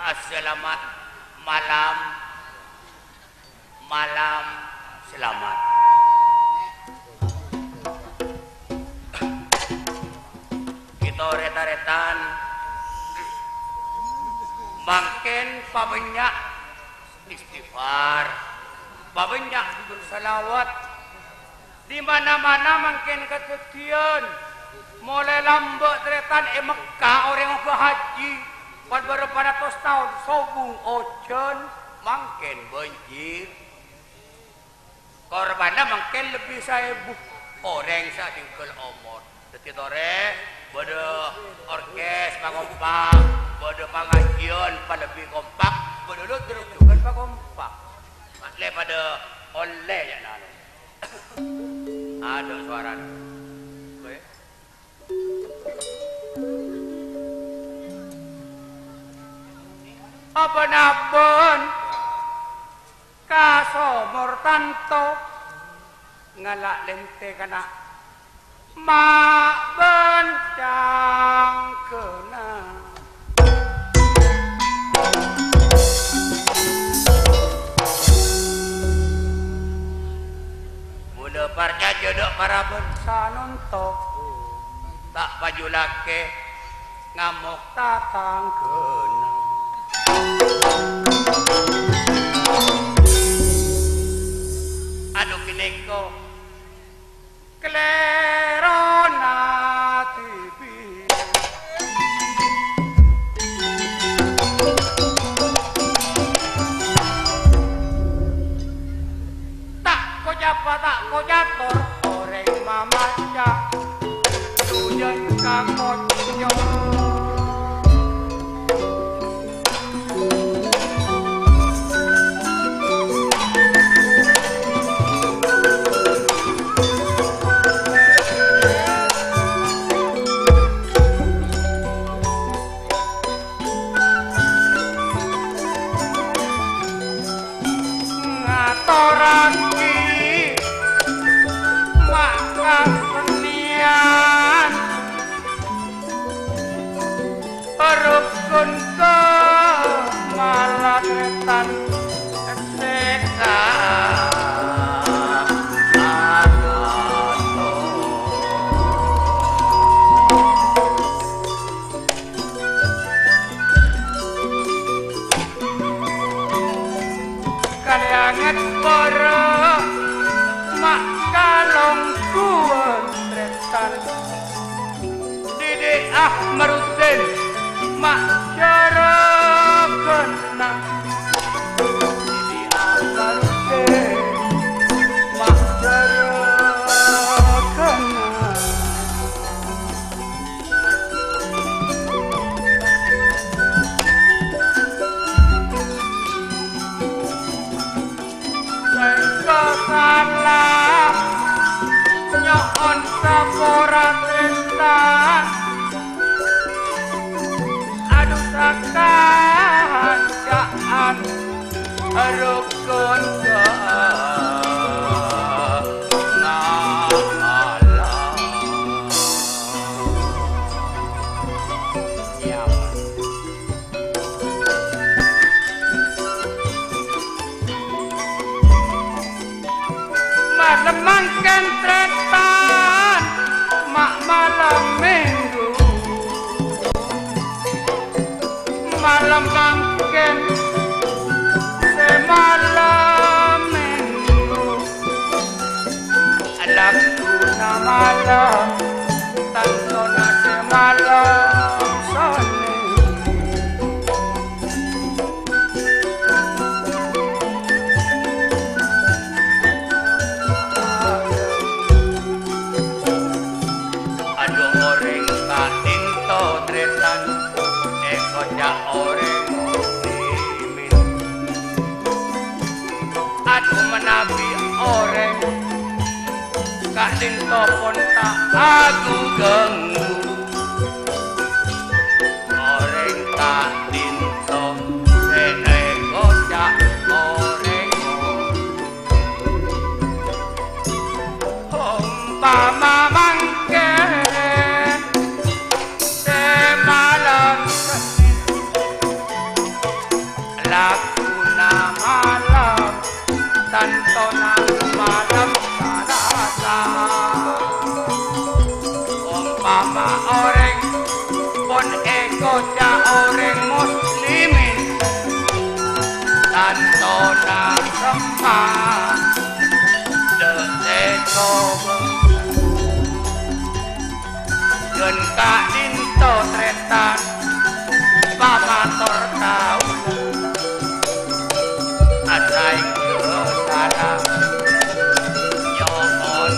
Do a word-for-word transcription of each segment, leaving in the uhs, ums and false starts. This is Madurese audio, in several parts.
Assalamat malam, malam selamat. Kita ret-aretan mangkèn pabânnya' istighfar, pabânnya' bersalawat. Di mana-mana mangkèn kadhâddhiyân. Molaè lambâ' tarètan è Mekka orèng ongghâ hajji, pan bârâmpa ratos taon sobung ojhân, mangkèn bânjir. Korbanna mangkèn lebbi saèbu orèng sè adhinggâl omor. Dhâddhi torè bâdâ orkes pakompak, bâdâ pangajiyân palebbi kompak, bâdâ lodruk jhughân pakompak. Lè padâ ollè, ya, nano. Adhu, sowarana. Oke. Aben-aben ka somor tanto ngala' lèntè kana' ma' bân cangkèna. Bulâ parcajâ dâ' parabân sanonto, ta' pajulakè ngamok tatangghâna. Adhu, ghânèka kalèrona dhibi'. Ta' kocapa, ta' kocator, orèng mamaca, dujan ka kocco. Ngatorraghi ma' kasennèyan rukun ka malaretan sèka. Kalèanget para ma' kalongghuwân trètan. Didi Ahmaruddin ma' jhârâghânna. Didi Ahmaruddin ma' jhârâghânna. Sèngko' sala, nyo'on sapora trètan. Adhu, sakanca'an rukun ka ngala'. Malem mangkèn trètan, ma' malem Minggu. Malem mangkèn sè malem Minggu. Lagghuna malem, tantona sè malem Sennèn. Adhu, orèng ka'dinto trètan, èkoca' orèng dhimin. Adhu, manabi orèng ka'dinto pon ta' aguganggu. Orèng ka'dinto sè èkoca' orèng ompama mangkèn sè malem Sennèn. Lagguna malem, tantona malem Salasa. Ompama orèng pon èkoca' orèng muslimin, tantona semma dâ' sèko. Dân ka'dinto trètan pamator taon, asaèngghâ salam nyo'on saos.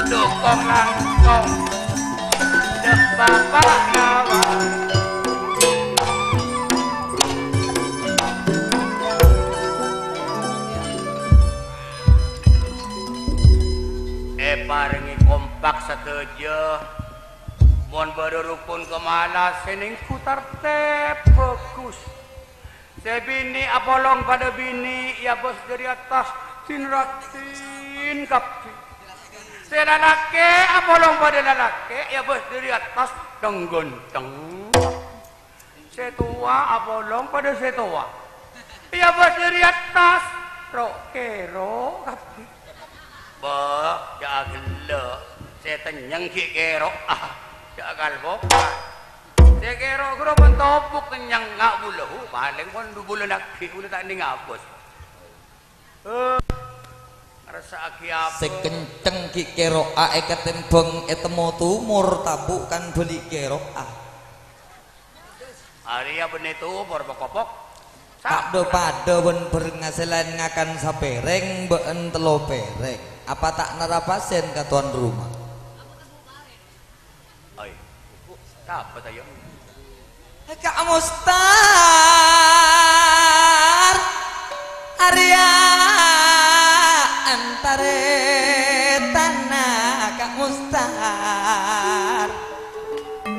Dhukong langkong dâ' Bapa' Nawa. Èparèngè kompak sadhâjâ. Mon bâdâ rokon kemala sè nèngghu tartèb bhâghus. Sè binè' apolong padâ binè', èabâs dâri attas din-raddhin kabbhi. Sè lalakè' apolong padâ lalakè', èabâs dâri attas dhâng-ghântheng. Sè towa apolong padâ sè towa. Èabâs dâri attas, ro'-kèro' kabbhi. Bâh, jhâ' ghellâ'. Sè tennyeng ghi' kèro'a. Jhâ' kalpopan. Sè kèro' ghuru mon tobuk tennyeng nga' bulâ, hu, palèng mon du bulân aghi' bulâ ta' nèng abâs. Eh, ngrassa'aghi apa? Sè kenceng ghi' kèro'a èkatèmbhâng ètemmo tumor tabu' kan bâli kèro'a. Arèya bânnè tumor pokopok. Ta' dhâ-padhâ bân bâreng sè laèn ngakan sapèrèng, bâ'en tello pèrèng. Apa ta' nara pasèn ka towan roma? Oi, sapa ta' iyâ? Ka' Mustar, arèya antarètanna Ka' Mustar.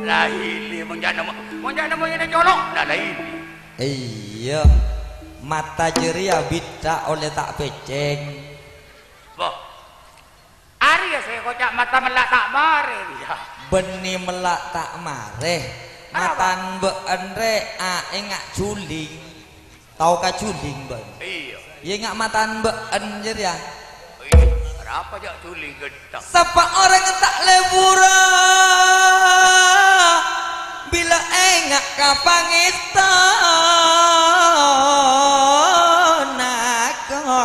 La ilaha, mon jhâ' nemmo, mon jhâ' nemmo iyâ colo', la, la ilaha. Iyâ, mata jârèya bidhâ ollè ta' pècèng. Bâh. Arèya sè èkoca' mata mella' ta' marè, iyâ. Bânnè mella' ta' marè. Arapa? Matan bâ'en rè aènga' juling. Tao ka juling, bâ'en? Iyâ. Iyâ, ènga' matan bâ'en jârèya. Iyâ, arapa jhâ' juling ghânteng? Sapa orèng ta' lebura bilâ ènga' ka pangèstona ko.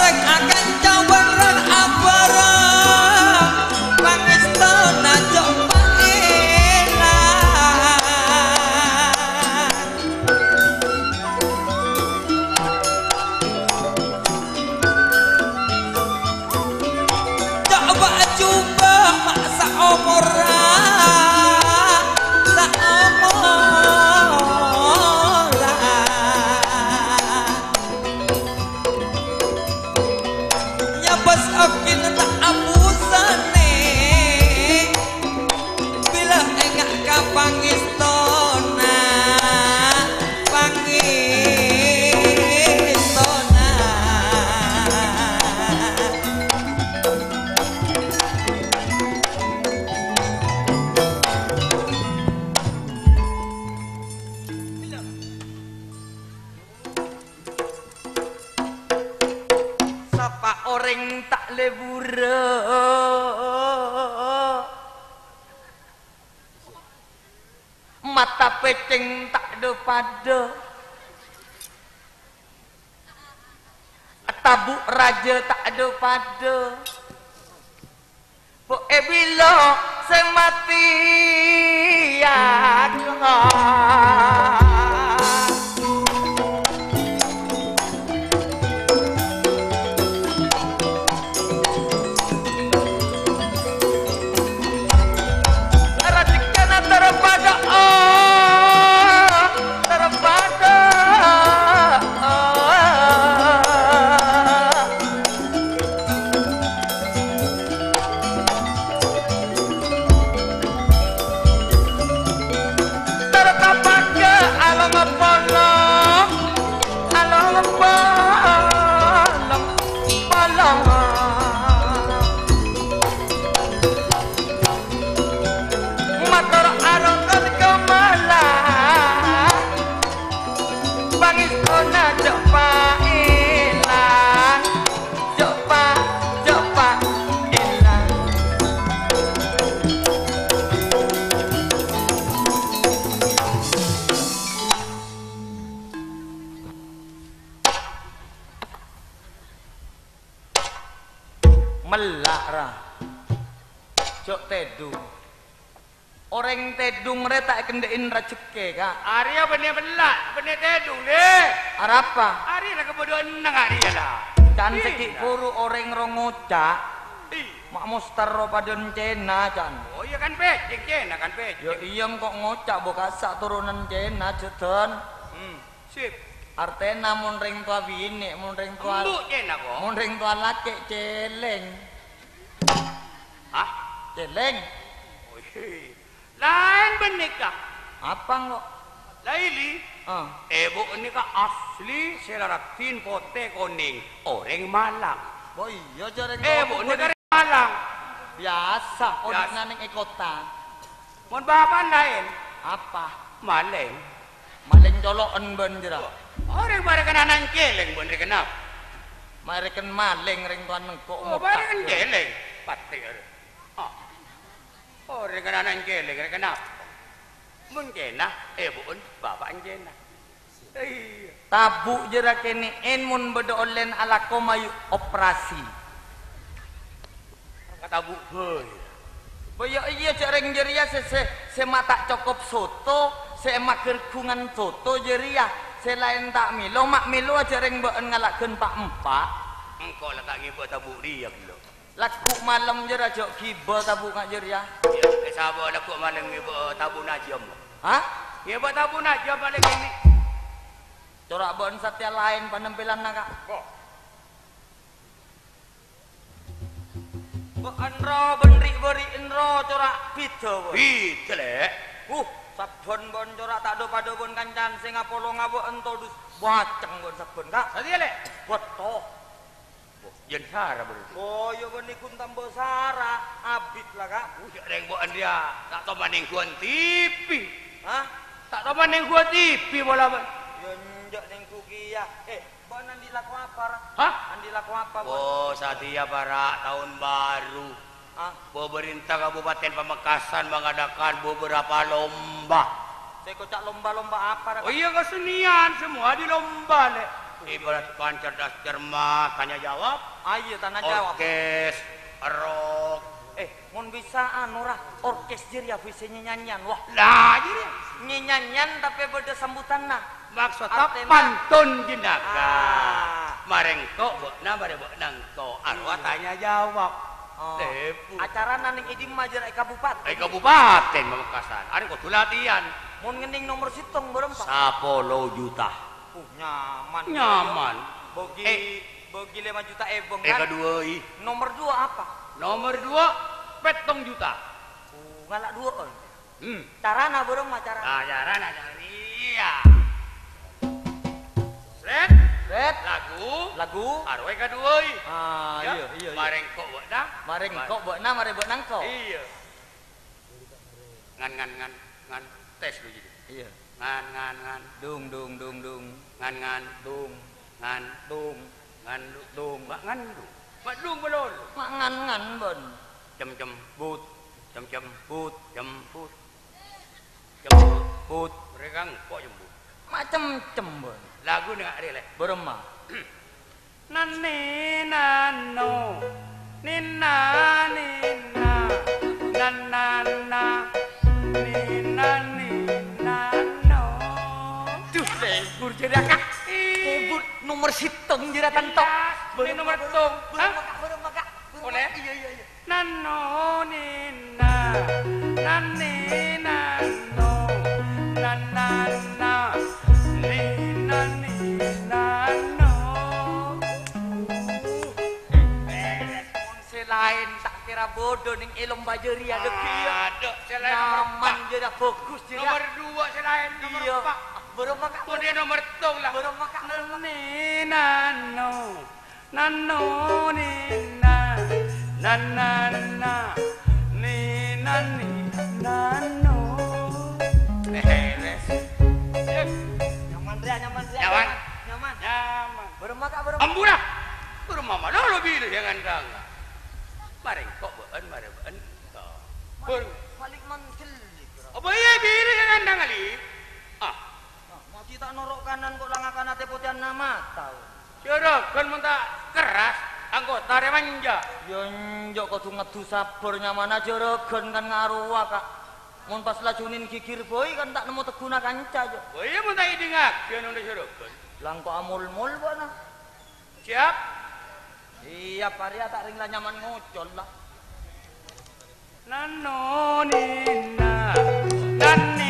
Rèng akanca bân rèng abhâreng, pangèstona jhâ' paèlang. Coba, coba, ma' saomorra, saomorra. Nyabâs aghin ta' abusana. Bilâ ènga' ka pangèstona, pangèstona. Sapa orèng ta' lebura? Mata pècèng ta' dhâ-padhâ. Tabu' rajâ ta' dhâ-padhâ. Po'è bilâ sè matèya. Rajâkkèna terpadâ, oh, terpadâ, oh. Terro Ella', ra. Jhâ' tèdung. Orèng tèdung rè ta' èkendhâ'in rajhekkè, Ka'. Arèya bânnè pella', bânnè tèdung, Lè. Arapa? Arèya la kabâdâ'ânna arèya la. Can Iyâ. Sè ghi' buru orèng ro ngoca'. Iyâ. Ma' mostar ro padâ encèna, can. Oh, iyâ kan pèjèng, cèna kan pèjèng. Yâ iyâ, engko' ngoca' bâ' kassa' toronan cèna, jhâdhân. Hmm, sip. Artèna mon rèng towa binè', mon rèng towa Embu' cèna, kok. Mon rèng towa lakè' cèlèng. Hah? Cèlèng. Oh, iyâ. Laèn bânnè, Ka'. Apa, engko'? Laili. Ah. Ebhu' nèka asli sè la raddhin potè konèng, orèng Malang. Oh, iyâ, jhâ' rèng Ebhu' kono nèka bâdâ. Orèng Malang. Biyasa, Biyasa. Odhi'na neng è kottha. Mon bapa'na laèn. Apa? Malèng. Malèng colo'en bân, jârèya. Orèng marèkèn ana' cèlèng bân rèkèn apa? Marèkèn malèng rèng towana engko'. Oh, motak, marèkèn jârèya. Cèlèng. Patè, arè. Ah. Oh, rèng ana' cèlèng, rèng kenapa? Mon cèna, eh, bu'en, bapa' cèna. Iyâ. Tabu' jârèya kènè'èn mon bâdâ ollèna alako mayu operasi. Ka tabu' bhâi. Bâ iyâ, iyâ, jhâ' rèng jârèya sè, sè, sè ma' ta' cokop soto, sè mager ghungan soto jârèya, sè laèn ta' mèlo, ma' mèlo jhâ' rèng bâ'en ngala' ghân pa'-empa'. Engko' la ta' ngèbâ tabu' rèya, ghellâ'. Lagghu' malem jârèya jhâ' ghibâ tabu' nga' jârèya. Iyâ, è sabâ lagghu' malem ngèbâ tabu' najâm. Hah? Ngèbâ tabu' najâm palèng kènè'. Cora' bâ'en satèya laèn panampilanna, Ka'. Kok? Bâ'en ro bân ri'-bâri'en ro cora' bhidhâ, bâ'en. Bhidhâ, Lè'. Uh, sabbhân bâ'en cora' ta' dâ-padâ bân kancana sè ngapolonga bâ'en todus bâceng bâ'en sabbhân, Ka'. Satèya, Lè'. Bâto. Wah, jân sara bârâmma. Oh, iyâ, bânnè ghun tambâ sara, abit la, Ka'. Uh, jhâ' rèng bâ'en rèya, ta' toman nèngghuwân T V. Hah? Ta' toman nèngghuwân T V pola, bâ'en. Yâ, enjâ' nèngghu kèya. Eh, bâ'en andi' lako apa, Ra? Hah? Andi' lako apa, bâ'en? Oh, satèya, para' taon baru. Ah. Pemerintah Kabupaten Pamekasan mengadakan beberapa lomba. Sè koca' lomba-lomba apa, Ra? Oh iyâ, kesenian, semua dilomba, Lè'. Ibaratkan cerdas cermat, tanya jawab. Ah, iyâ, tanya jawab. Orkes, rock. Eh, mon bisa, anu, Ra, orkes jârèya bisa nyanyian. Wah. Lah, jârèya. Nyanyian tapè bâdâ sambutanna. Maksud Artèna pantun jinaga. Ah. Marè engko' bâ'na, marè bâ'na engko'. Arowa Iyâ. Tanya jawab. Oh. Lebu. Acarana neng è dimma jârèya, è kabupaten? È Kabupaten Pamekasan. Arè kodhu latihan. Mon ngennèng nomer sèttong bârâmpa? Sapolo juta. Uh, nyaman. Nyaman. Bâgi, Eh. Bâgi lèma juta èbâng, È kan? Kaduwâi. Nomer dua apa? Nomer dua, pèttong juta. Uh, ngala' duwâ'ân. Hmm. Carana bârâmma carana? Ah, carana, carana. Iyâ. Sèt. Sèt. Lagu. Lagu. Arowa kaduwâi. Ah, Iyâ. Iyâ, iyâ, iyâ. Marè engko' bâ'na. Marè engko' bâ'na, marè bâ'na engko'. Iyâ. Ngan, ngan, ngan, ngan. Tes dulu jadi. Iyâ. Ngan, ngan, ngan. Dung, dung, dung, dung. Ngan, ngan. Dung. Ngan. Dung. Ngan, du-, dung. Ma' ngan, du. Ma' dung, belum. Ma' ngan, ngan, bâ'en. Cem, cem. But. Cem, cem. But. Cem, but. Cem, but. But. Mereka engko' cem, but. Ma' cem, cem, bâ'en. Lagu nèng arè, Lè'. Bârâmma. Nanè nanno, ninna ninna, nannanna, ninna ninnanno. Duh, lebur jârèya, Ka'. Ih. Lebur nomer sèttong jârèya, tanto. Iyâ, nomer sèttong. Hah? Bârâmma, Ka', bârâmma, Ka'. Bârâmma, Ollè? Ka'. Iyâ, iyâ, iyâ. Nanno ninna, nanni nanno, nannanna, ninna ninnanno. Mon sè laèn ta' kèra bâdâ neng è lomba jârèya, Dek, iyâ. Adhu, sè laèn nomer empa'. Nyaman jârèya, bhâghus jârèya. Nomer dua sè laèn, nomer empa'. Iyâ. Bârâmma, Ka'. Mon è nomer sèttong la. Bârâmma, Ka', bârâmma, Ka'. Nanni nanno. Nanno ninna, nannanna, ninna ninnanno. Beres. Nyaman, rèya, nyaman, rèya, Nyaman? Nyaman, nyaman. Nyaman. Bârâmma, Ka', bârâmma? Ampura. Bârâmma malolo bilâ sè ngandhâng. Marè engko' bâ'en, marè bâ'en engko'. Bâr- Malik mantel. Apa iyâ bilâ sè ngandhâng, Ali? Ah. Ah, ma' ghi' ta' noro' kanan kok la ngakana tè potèyanna mata. Jhâraghân mon ta' kerras. Anggota rè manja. Yâ, enjâ' kodhu ngaddu sabbhâr nyamana jhârâghân kan ngarowa, Ka'. Mon pas la Junin ghighir bhâi kan ta' nemmo tegghuna kanca, Jo. Oh iyâ, mon ta' èdingngaghi anu jhârâghân. Langko amolmol bâ'na. Siap. Iyâ, parèya ta' rèng la nyaman ngocol, la. Nanno ninna, nanni